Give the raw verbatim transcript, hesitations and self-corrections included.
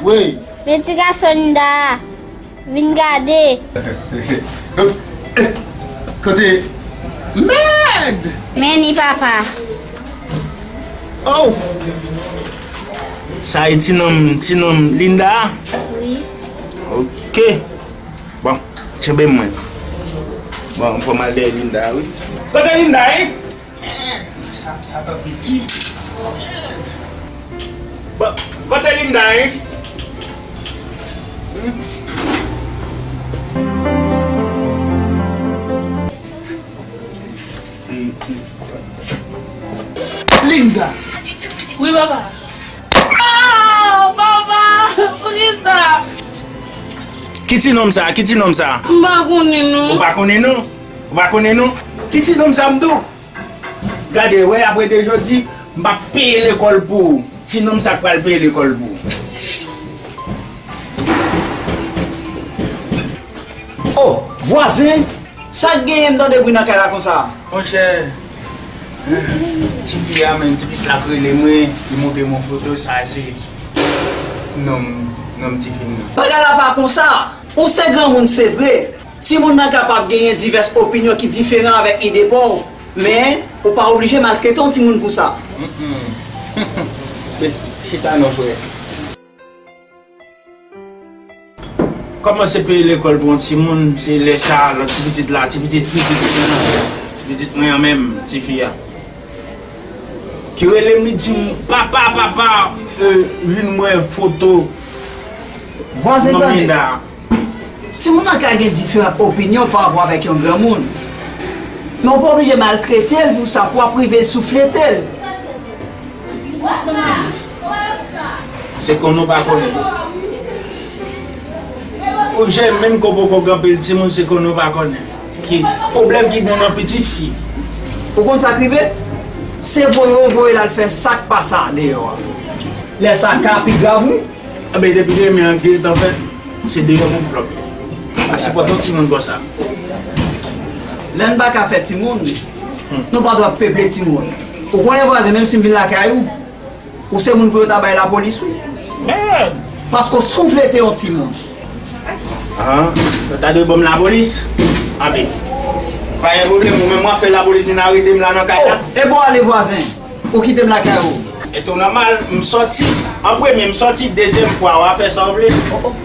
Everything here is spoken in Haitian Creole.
Wi. Men ti gason Linda a, vin gade. Kote? Mèd! Men ni papa. Oh! Sa e ti nonm, ti nonm Linda a? Wi. Ok. Bon, tchenbe mwen. Bon, m pran m al dèyè Linda a, wi. Kote Linda, en? Sa, sa t ap piti. Bon, kote Linda, en? Hmm? Linda! Wi, papa. Ah, papa! Poukisa? Ki ti nonm sa? Ki ti nonm sa? M pa konnen, non. Ou pa konnen, non? Ou pa konnen, non? Ki ti nonm sa, m di w? Gade, wè, apre de jodi, m p ap peye lekòl pou ou. Ti nonm sa k pral peye lekòl pou ou. Oh, vwazen! Sa k genyen m tande bri nan kay la konsa? Monchè, tifi a, men, ti pitit la k rele mwen, li montre m yon foto, sa se nonm, nonm tifi m nan. Bagay la pa konsa! Ou se granmoun, se vre. Timoun nan kapab genyen divès opinyon ki diferan avèk ide pa w, men ou pa oblije maltrete yon timoun pou sa. Mm-mm. Men, chita non, frè. Kòmanse peye lekòl pou yon timoun, se lè sa, lòt ti pitit la, ti pitit, pitit mwen an, ti pitit mwen an menm, tifi a. Ki rele m, li di m, "Papa, papa, euh, vin wè foto." Vwazen, non, tande. Linda. Timoun nan ka gen diferan opinyon pa rapò avèk yon granmoun. Men w pa oblije maltrete l pou sa, pou w ap rive souflete l. Se konnen w pa konnen. Ou jèn menm ke w poko gen anpil timoun, se konnen w pa konnen. Ki pwoblèm ki gen nan pitit fi. Ou konn sa k rive? Se voye w voye l al fè sa k pa sa deyò a. Lè sa ka pi grav, wi. Anben, depi demen an gentan fèt, se deyò pou m flòp. Pa sipòte yon timoun konsa. Lè n pa ka fè timoun, nou pa dwe ap peple timoun. Ou konnen vwazen, menm si m vin lakay ou, ou se moun pou yo ta bay lapolis, wi. Paske w souflete yon timoun. Ah, yo ta dwe ban m lapolis? Anben, pa gen pwoblèm, ou menm w ap fè lapolis vin arete m la nan kay la. Oh, e bon ale vwazen. Ou kite m lakay ou. E tou nòmal, m sòti, an premye m sòti, dezyèm fwa, w a fè sa w vle. Oh, oh.